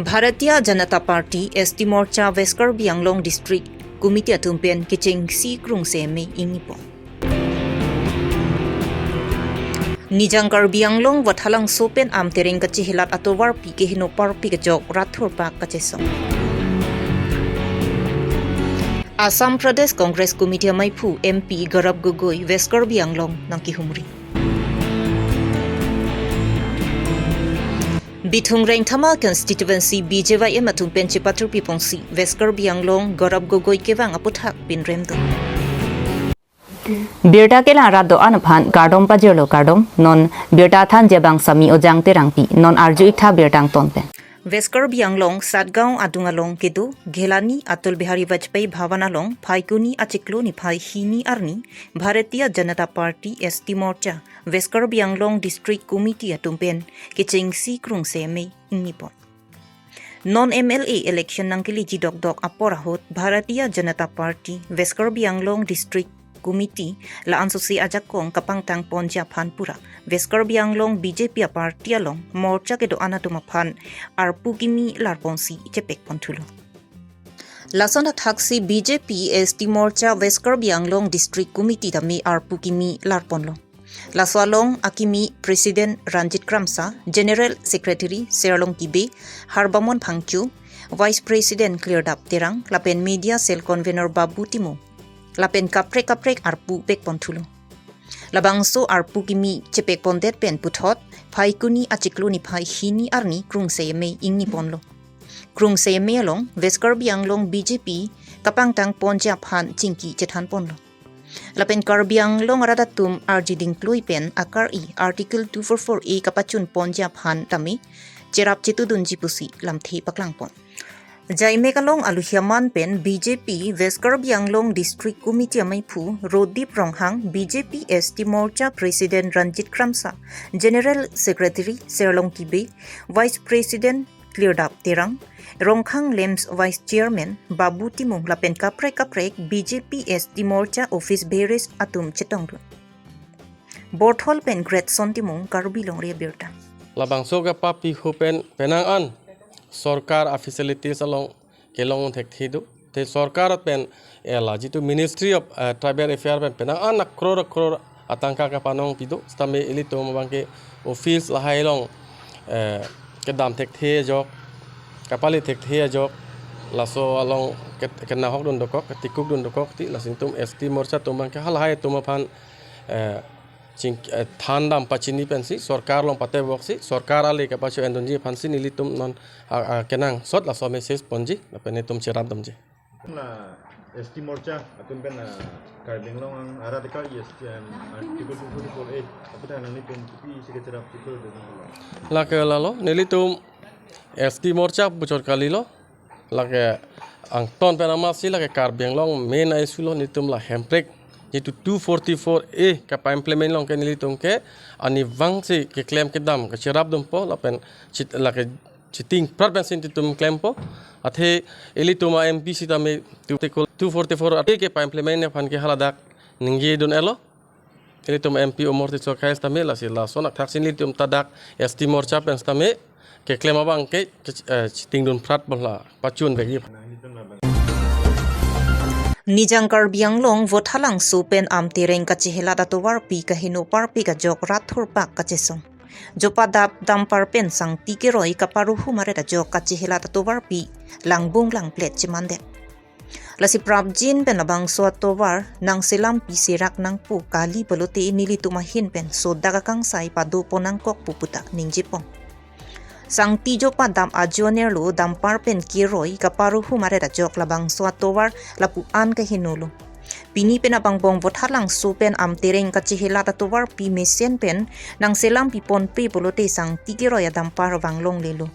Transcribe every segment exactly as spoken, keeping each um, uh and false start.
Bharatiya Janata Party, S T Morcha, West Karbi Anglong District Committee atum pen kechengsi krungse amei ingni pon. Nijang Karbi Anglong Vathalangso pen Amtereng kachehelat atovarpi keheno parpik ajok rat thurpak kachesong. Assam Pradesh Congress Committee amaiphu M P Gaurav Gogoi West Karbi Anglong nangkehumri. Bithung Rengthama Constituency B J Y M atum pen chepathurpi ponsi West Karbi Anglong Gaurav Gogoi kevang aputhak pinrem do. Birta kelang rat do-an aphan kardom pajirlo, kardom. Non birta thanji abang Sami Ojang Terangpi, non arju-ik tha birta angton pen. West Karbi Anglong Satgaon adung along kedo Ghelani Atal Bihari Vajpayee Bhavan along Phaikuni achiklo niphai hini arni Bharatiya Janata Party, S T Morcha, West Karbi Anglong District Committee atum pen kechengsi krungse amei ingni pon. Non M L A election nangkeleji dokdok apor ahut Bharatiya Janata Party West Karbi Anglong District Committee la-an sose ajakong kapangtang ponji aphan pura West Karbi Anglong B J P aparty along morcha kedo-an atum aphan arpu kimi lar ponsi chepek pon thulo. Lason athaksi B J P S T Morcha West Karbi Anglong District Committee tame arpu kimi lar ponlo. Laso along akimi President Ranjit Kramsa, General Secretary Serlong Kibe, Harbamon Phangcho, Vice President Klirdap Terang, lapen Media Cell Convener Babu Timung, lapen kaprek kaprek arpu pek pon thulo. Labangso arpu kimi chepek pondet pen puthot Phaikuni achiklo niphai hini arni krungse amei ingni ponlo. Krungse amei along West Karbi Anglong B J P kapangtang ponji aphan chingki chethan ponlo. Lapen Karbi Anglong arat atum arjiding klui pen akar-i Article two four four A kapachun ponji aphan tame cherap chetudunji pusi lamthe paklang pon. Jaimek along aluhi aman pen B J P West Karbi Anglong District Committee amaiphu Rodip Ronghang, B J P S T Morcha President Ranjit Kramsa, General Secretary Serlong Kibe, Vice President Klirdap Terang, Ronghang Lamps Vice Chairman Babu Timung lapen kaprek kaprek B J P S T Morcha office bearers atum chetongdun. Borthol pen Greatson Timung, Karbi Longri Abirta. Labangso kapapiho pen penang an sorkar a-facilities along kelong thekthe do. Te sorkar pen ela jitu Ministry of, eh, Tribal Affair pen penang an akror akror atangka kapanong pido. Sitame ilitum abangke office lahai along, eh, kedam thekthe ajok, kapali thekthe ajok, laso along ke-, kenahok dun dokok, ketikuk dun dokok ti, lasi itum S T Morcha atum abangke halahai atum aphan, eh, ching, eh, thandam pachini pensi sorkar along patebok si, sorkar ale kapacho endunji aphansi nelitum non, ah, ah, kenangsot laso message ponji, lapen itum cherap damji. La S T Morcha atum pen, ah, Karbi Anglong ang arat ka S T M Article two forty-four A aputhak nanglitum kopisi kacherap chiklo do? Lake lalo, nelitum S T Morcha pu chot kalilo. Lake angton pen amatsi lake Karbi Anglong main issue lo, nelitum la Hemprek jitu two forty-four A kapa-implement along ke nelitum ke arnivang si keklem kedam kacherap dunpo lapen chit-, lake chiting prat pensi nelitum klempo. Athe ilitum a-M P sitame two forty-four A kapa-implement aphan ke haladak ningje dun-elo. Ilitum M P Omor Tisso Kais tame lasi lason athaksi nelitum ta dak S T Morcha pen sitame keklem abangke, ke, eh, chiting dun prat bola pachun begi. Nijang Karbi Anglong Vathalangso pen Amtereng kachehelat atovarpi keheno parpik ajok rat thurpak kachesong. Jopa dap dampar pen sangti keroi kaparuhu maret ajok kachehelat atovarpi langbung langplet chemandet. Lasi prapjin pen labangso atovar nangselampi serak nangpo kali pulote nelitum ahin pen sodak akangsai padopon nangkok pu puta ningjepon. Sangti jopa dap ajonerlo dampar pen keroi kaparuhu maret ajok labangso atovar lapu-an kehenolo. Pini pen abang bong Vathalangso pen Amtereng kachehelat atovarpi mesen pen nangselampi ponpe pulote sangti keroi adampar vanglonglelo.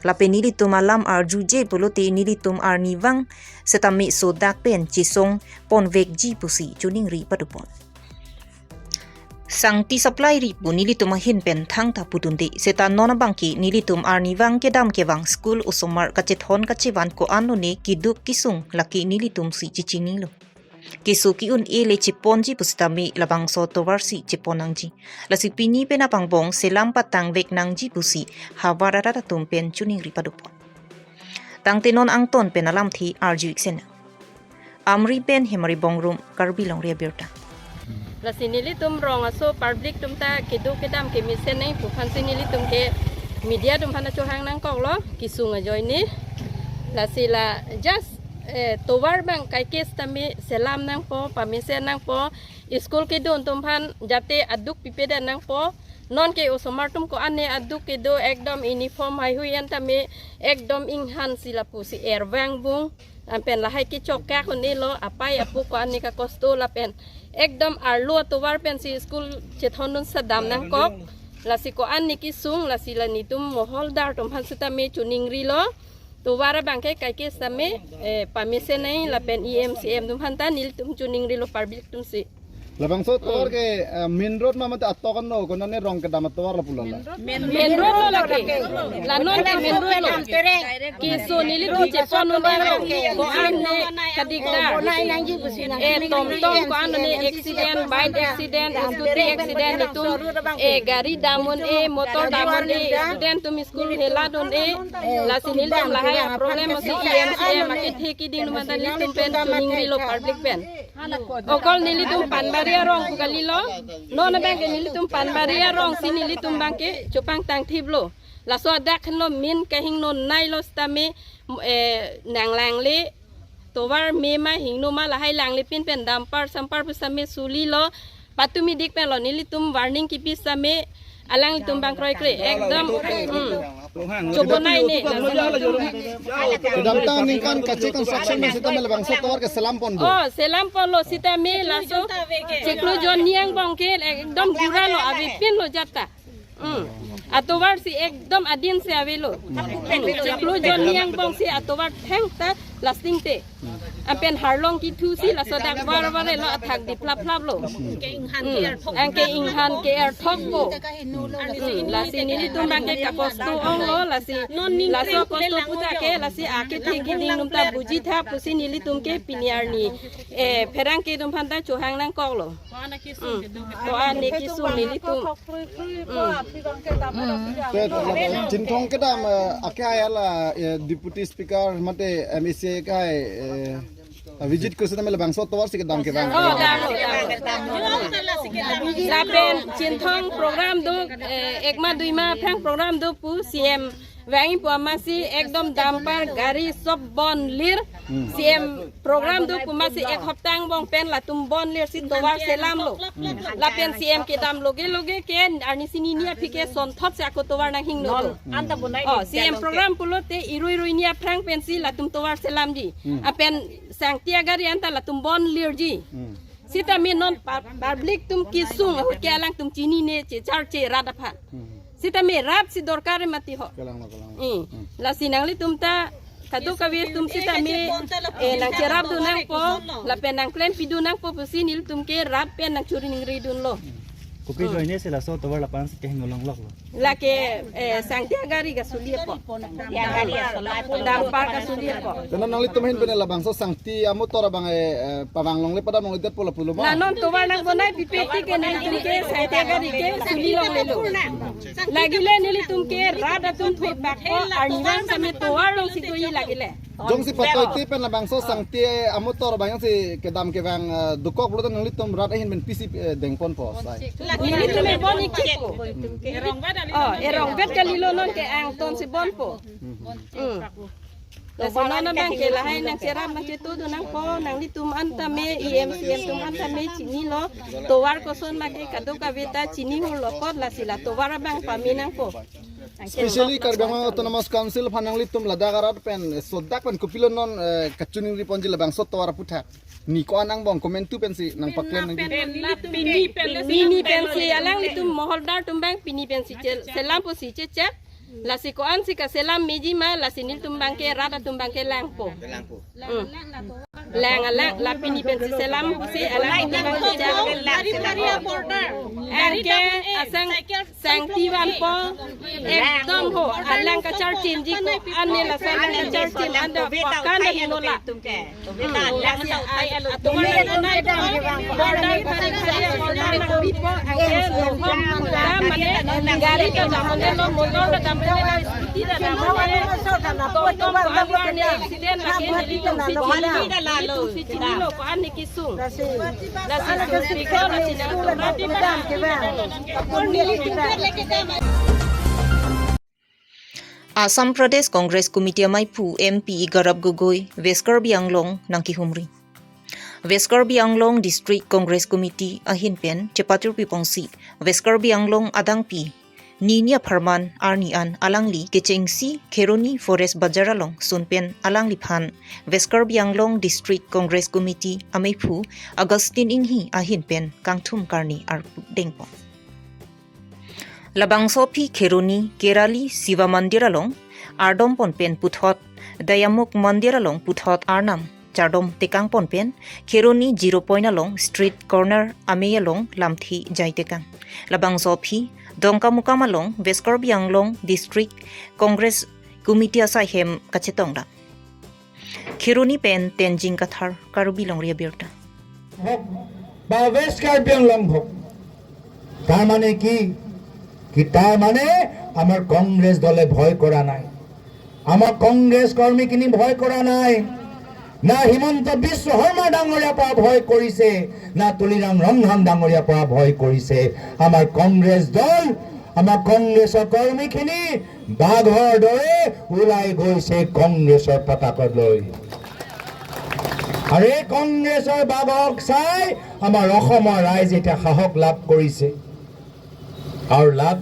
Lapen nelitum alam arjuje pulote nelitum arnivang setame sodak pen chesong ponvekji pusi choningri padopon. Sangti supply ri pu nelitum ahin pen thangta pudunde, seta non abangke nelitum arnivang kedam kevang school osomar kachethon kachevan ko-an lone keduk kesung lake nelitumsi chechinilo. Keso ke-un-e le cheponji pusitame labangso atovarsi chepon nangji. Lasi pini pen abang bong selam patangvek nangji pusi havar arat atum pen choningri padopon. Tangte non angton pen alamthe arju-ik sena. Amri pen Hemari Bongrung, Karbi Longri Abirta. Lasi nelitum rong aso public atum ta kedo kedam kemesen nangji pu aphansi nelitum ke media atum aphan chohang nangkoklo, kesung ajoine. Lasi la just, eh, tovar abang kaiketa sitame selam nangpo, pamesen nangpo, school kedun atum aphan jate aduk pipedet nangpo. Non ke osomar atum ko-an ne aduk kedo, ekdom uniform heihui an tame ekdom inghan si lapusi ervang bung. Anpen lahai kechokak un-elo, apai apo ko-an ne kakosto lapen ekdom arlo atovar pensi school chethondun si dam nangkok. Lasi ko-an ne kesung, lasi la nelitum moholdar atum aphan sitame choningrilo. Tovar abang ke kaiketa sitame, eh, pamesen nangji lapen E M, C M atum aphan ta nelitum choningrilo public atumsi. Labangso tovar ke, eh, main road ma mate atok anlo, konane rong kedam atovar lapu lala? Main road lo lake. La non ke main road lo. Keso nelitum chepon un-elo, ko-an ne kadikdar. Eh, tomtom ko-an ne accident, bike accident, scooty accident nelitum. Eh, gari dam un-e, motor dam un-e, student atum school helat un-e. Lasi nelitum lahai problem si E M, C M akethe keding atum aphan ta nelitum pen choningrilo public pen. Okol nelitum Panbari arong pu kalilo. Non abang ke nelitum Panbari arongsi nelitum abang ke chopangtang thiplo. Laso adak henlo main kahingno nailo sitame, eh, nanglangle tovar me ma hingno ma lahai langle pin pen dumper sampar pu sitame sulilo. Patumi dik penlo, nelitum warning kipi sitame alanglitum abang kroikre, ekdom, hmm. Chobo nai ne, kedamtang aningkan kachi construction pen sitame labangso tovar ke selam pon do. Oh, selam ponlo sitame laso chiklo jon ni angbong ke ekdom gura lo, avepinlo jat ta. Hmm. Atovar si ekdom adin si avelo. Hmm. Chiklo jon ni angbong si atovar thangta lasting te. Anpen harlong kethusi laso adak var var lo, athak diphlaphlap lo. Anke inghan ke-er thokpo. Hmm, lasi nelitum abang ke kakosto onglo, lasi laso kosto aputhak ke, lasi akethe keding atum ta bujitha pusi nelitum ke pini arni, eh, pherangke atum aphan ta chohang nangkoklo. Hmm. Ko-an ne kesung nelitum. Hmm. Te, Chinthong kedam, eh, ake hala, eh, Deputy Speaker mate M A C ake, eh, visit kursi tame labangso tovar si kedam kevang. Oh, dam, dam. Lapen Chinthong program do, eh, ekma duima aphrang program do pu C M vangji pu amatsi ekdom dumper gari sob bon lir. Hmm. C M program do pu amatsi ek hopta angbong pen latum bon lir si tovar selam lo. Hmm. Lapen C M kedam loge loge ke arnisi hini aphi ke sonthot si ako tovar nanghingno do. Hmm. Oh, C M program pulote irui rui ni aphrang pensi latum tovar selamji. Hmm. Anpen sangti agari anta latum bon lirji. Hmm. Sitame non pa-, public atum kesung ahut ke alangtum chinine, chechar che rat aphan. Hmm. Sitame rat si dorkar mati ho. Kalang lo, kalang lo. Hmm. Hmm. Lasi nanglitum ta kadokave atum sitame, eh, nangcherapdun nangpo, lapen nangklempi dun nangpo pusi nelitum ke rat pen nangchoningri dunlo. Kopi ajoine si laso tovar lapu-an si kehingno longloklo? Lake, eh, sangti agari kasuli apot. Sangti agari asala. Dumper kasuli apot. Karena nanglitum ahin pen labangso sangti amotor abang, eh, eh, pavang longle padam longledetpo lapulo ma? La non tovar nangbonai pipe tik ke nelitum ke sangti agari ke suli longlelo. Lagile nelitum ke rat atum thurpak ko arnivang sitame tovar alongsi doji lagile. Jongsi patoite pen labangso sangti amotor abang jongsi kedam kevang, eh, dokok pulote nanglitum rat ahin pen pisi, eh, dengponpo sai? Nelitum ke bon-ikpo. Oh, erongvet kalilo, non ke angton si bonpo. Hmm. Lasi non abang ke lahai nangcherap nangchetudun nangpo, nanglitum an tame, E M C M atum an tame chinilo, tovar koson ma ke kadokave ta chini hurlo apot, lasi la tovar abang pame nangpo. Especially Karbi Anglong Autonomous Council aphan nanglitum ladak arat pen, eh, sodak pen kopilo non, eh, kachoningri ponji labangso tovar aputhak? Ni ko-an angbong komantu pensi nangpaklem nangji? Pini pensi alanglitum moholdar atum abang pini pensi chel-, selam pusi chechak. Lasi ko-ansi kaselam meji ma, lasi nelitum abang ke rat atum abang ke langpo. Langpo. Hmm. Lang alang, la pini pensi selam pusi alanglitum abang ke chechak. Anke asang sangti vanpo, ekdom Ho, alang kacharchinji ko, ane laso alang kacharchin anda pakan anu la. Lasi ai atum anu anai border khari khari aborder nangpipo anke lo ho, ta mane gari ta damne lo, motor ta damne lo, scooty ta damne lo. Tom tom ko anke ane accident lake neli tum si chini lo, tum si chini lo ko ane kesung. Lasi sung si ko lasi na. Assam Pradesh Congress Committee amaiphu M P Gaurav Gogoi West Karbi Anglong nangkehumri. West Karbi Anglong District Congress Committee ahin pen chepatir piponsi West Karbi Anglong adangpi Nini apharman arni an alangli kechengsi Kheroni Forest Bazar along sun pen alangliphan West Karbi Anglong District Congress Committee amaiphu Augustine Inghi ahin pen kangthum karni arpu dengpon. Labangso aphi Kheroni Kerali Shiva Mandir along ardompon pen puthot Dayamukh Mandir along puthot arnam chardom tekangpon pen Kheroni Zero Point along street corner amei along lamthe jai tekang. Labangso aphi Dongkamukam along West Karbi Anglong District Congress Committee asaihem kachetongdam. Kheroni pen Tenzing Kathar, Karbi Longri Abirta. হোক বা ৱেষ্ট কাৰ্বি আংলং হোক, তাৰ মানে কি? কি তাৰ মানে আমাৰ কংগ্ৰেছ দলে ভয় কৰা নাই, আমাৰ কংগ্ৰেছ কৰ্মীখিনি ভয় কৰা নাই, না হিমন্ত বিশ্ব শৰ্মা ডাঙৰীয়াৰ পৰা ভয় কৰিছে, না তুলিৰাম ৰংহাং ডাঙৰীয়াৰ পৰা ভয় কৰিছে। আমাৰ কংগ্ৰেছ দল, আমাৰ কংগ্ৰেছৰ কৰ্মীখিনি বাঘৰ দৰে ওলাই গৈছে কংগ্ৰেছৰ পতাকা লৈ। আৰু এই কংগ্ৰেছৰ বাঘক চাই আমাৰ অসমৰ ৰাইজে এতিয়া সাহস লাভ কৰিছে। আৰু লাভ,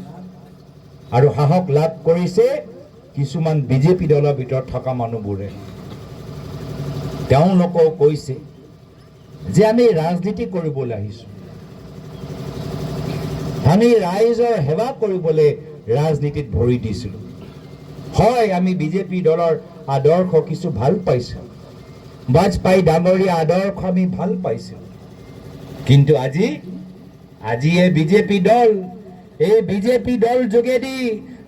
আৰু সাহস লাভ কৰিছে কিছুমান বিজেপি দলৰ ভিতৰত থকা মানুহবোৰে। তেওঁলোকেও কৈছে যে আমি ৰাজনীতি কৰিবলৈ আহিছো, আমি ৰাইজৰ সেৱা কৰিবলৈ ৰাজনীতিত ভৰি দিছিলো। হয়, আমি বিজেপি দলৰ আদৰ্শ কিছু ভাল পাইছো, বাজপেয়ী ডাঙৰীয়া আদৰ্শ আমি ভাল পাইছো, কিন্তু আজি, আজি এই বিজেপি দল, এই বিজেপি দল যোগেদি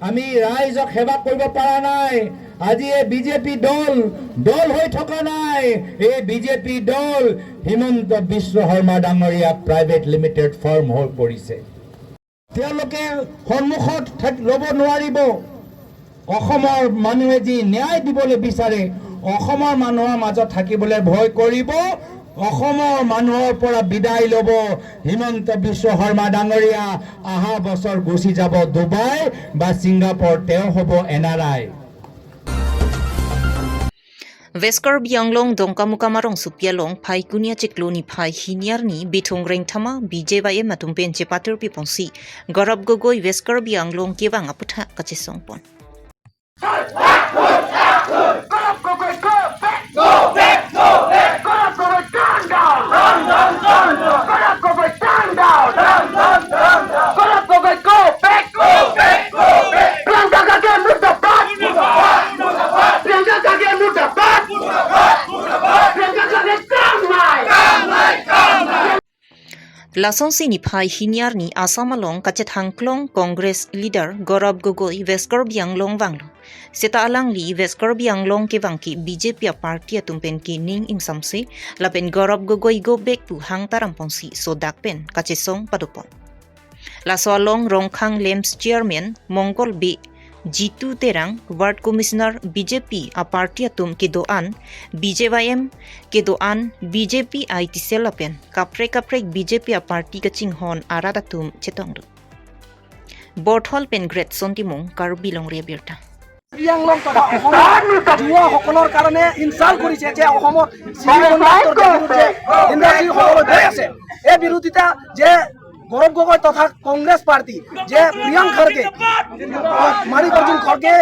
আমি ৰাইজক সেৱা কৰিব পৰা নাই। আজি এই বিজেপি দল দল হৈ থকা নাই। এই বিজেপি দল হিমন্ত বিশ্ব শৰ্মা ডাঙৰীয়া প্ৰাইভেট লিমিটেড ফাৰ্ম হৈ পৰিছে। তেওঁলোকে সন্মুখত থাক-, ল'ব নোৱাৰিব। অসমৰ মানুহে যি ন্যায় দিবলৈ বিচাৰে, অসমৰ মানুহৰ মাজত থাকিবলৈ ভয় কৰিব, অসমৰ মানুহৰ পৰা বিদায় ল'ব হিমন্ত বিশ্ব শৰ্মা ডাঙৰীয়া। অহা বছৰ গুচি যাব ডুবাই বা ছিংগাপুৰ, তেওঁ হ'ব N R I. West Karbi Anglong Dongkamukam arongsopi along Phaikuni achiklo niphai hini arni Bithung Rengthama B J Y M atum pen chepatir piponsi Gaurav Gogoi West Karbi Anglong kevang aphuthak kachesongpon. Lasonsi niphai hini arni Assam along kachethangklong Congress leader Gaurav Gogoi West Karbi Anglong vanglo. Seta alangli West Karbi Anglong kevang ke B J P aparty atum pen kening ingsamse, lapen Gaurav Gogoi go back pu hang taramponsi sodak pen kachesong padopon. Laso along Rongkhang LAMPS chairman Mongol Bey, Jitu Terang, ward commissioner B J P aparty atum kedo-an, B J Y M kedo-an, B J P I T cell lapen kaprek kaprek B J P aparty kachinghon arat atum chetongdun. Borthol pen Greatson Timung, Karbi Longri Abirta. প্ৰিয়াংলং তথা অসমৰ যুৱসকলৰ কাৰণে ইনচাল্ট কৰিছে যে অসমত চিমি কণ্ডাক্টৰ যে বিৰুদ্ধে ইণ্ডাষ্ট্ৰী হবলৈ গৈ আছে। এই বিৰোধিতা যে গৌৰৱ গগৈ তথা কংগ্ৰেছ পাৰ্টি যে প্ৰিয়াংক খাৰ্গে, মানিক অৰ্জুন খৰ্গে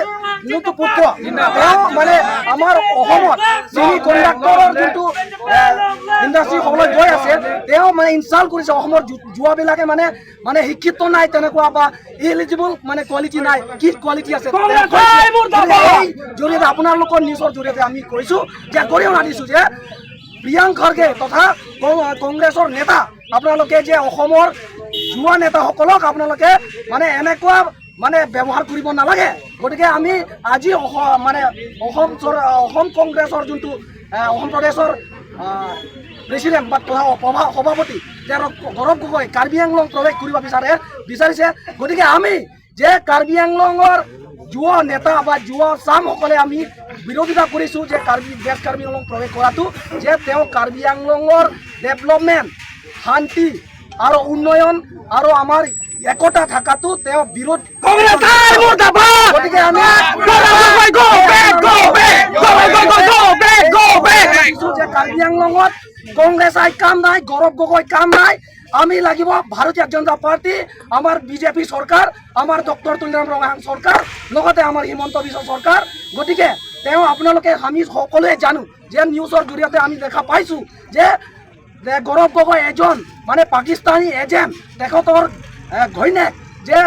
যোনটো পুত্ৰ, তেওঁ মানে আমাৰ অসমত চিমি কণ্ডাক্টৰৰ যোনটো, এ, ইণ্ডাষ্ট্ৰী হবলৈ গৈ আছে, তেওঁ মানে ইনচাল্ট কৰিছে অসমৰ যু-, যুৱাবিলাকে মানে, মানে শিক্ষিত নাই তেনেকুৱা বা এলিজিবল মানে কোৱালিটি নাই। কি কোৱালিটি আছে? কংগ্ৰেছ এই মুৰ্দাবাদ! এই জৰিয়তে আপোনালোকৰ নিউজৰ জৰিয়তে আমি কৈছো যে, গৰিহণা দিছো যে প্ৰিয়াংক খৰ্গে তথা কং-, কংগ্ৰেছৰ নেতা আপোনালোকে যে অসমৰ যুৱা নেতাসকলক আপোনালোকে মানে এনেকুৱা মানে ব্যৱহাৰ কৰিব নালাগে। গতিকে আমি আজি অস- মানে অসম চৰ- অসম কংগ্ৰেছৰ যোনটো, আহ, অসম প্ৰদেশৰ, আহ, প্ৰেচিডেণ্ট বা সভা- সভা- সভাপতি যে ৰ- গৌৰৱ গগৈ কাৰ্বি আংলং প্ৰৱেশ কৰিব বিচাৰে বিচাৰিছে। গতিকে আমি যে কাৰ্বি আংলঙৰ যুৱ নেতা বা যুৱ চামসকলে আমি বিৰোধিতা কৰিছো যে কাৰ্বি, ৱেষ্ট কাৰ্বি আংলং প্ৰৱেশ কৰাটো, যে তেওঁ কাৰ্বি আংলঙৰ ডেভেলপমেণ্ট, শান্তি আৰু উন্নয়ন আৰু আমাৰ একতা থকাটো তেওঁ বিৰোধ। কংগ্ৰেছ আই মুৰ্দাবাদ! গতিকে আমি Go back, go back, go back, go back, go back, go back, go back। দেখিছো যে কাৰ্বি আংলঙত কংগ্ৰেছ আই কাম নাই, গৌৰৱ গগৈ কাম নাই। আমি লাগিব ভাৰতীয় জনতা পাৰ্টি, আমাৰ বিজেপি চৰকাৰ, আমাৰ ডক্টৰ তুলিৰাম ৰংহাং চৰকাৰ, লগতে আমাৰ হিমন্ত বিশ্ব চৰকাৰ। গতিকে তেওঁ, আপোনালোকে, আমি সকলোৱে জানো যে নিউজৰ জৰিয়তে আমি দেখা পাইছো যে, যে গৌৰৱ গগৈ এজন মানে পাকিস্তানী এজেণ্ট, তেখেতৰ, এ, ঘৈণীয়েক যে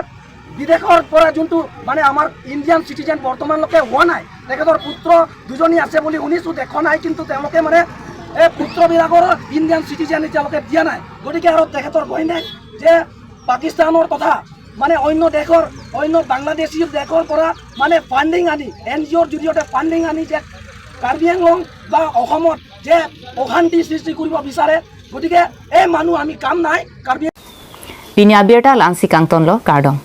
বিদেশৰ পৰা যোনটো মানে আমাৰ ইণ্ডিয়ান চিটিজেন বৰ্তমানলৈকে হোৱা নাই, তেখেতৰ পুত্ৰ দুজনী আছে বুলি শুনিছো, দেখা নাই, কিন্তু তেওঁলোকে মানে এই পুত্ৰবিলাকৰ ইণ্ডিয়ান চিটিজেন এতিয়ালৈকে দিয়া নাই। গতিকে আৰু তেখেতৰ ঘৈণীয়েক যে পাকিস্তানৰ তথা মানে অন্য দেশৰ, অন্য বাংলাদেশী দেশৰ পৰা মানে ফাণ্ডিং আনি, এন জি অ'ৰ জৰিয়তে ফাণ্ডিং আনি যে কাৰ্বি আংলং বা অসমত যে অশান্তি সৃষ্টি কৰিব বিচাৰে। গতিকে এই মানুহ আমি কাম নাই Karbi Pini abirta la-ansi kangtonlo, kardom.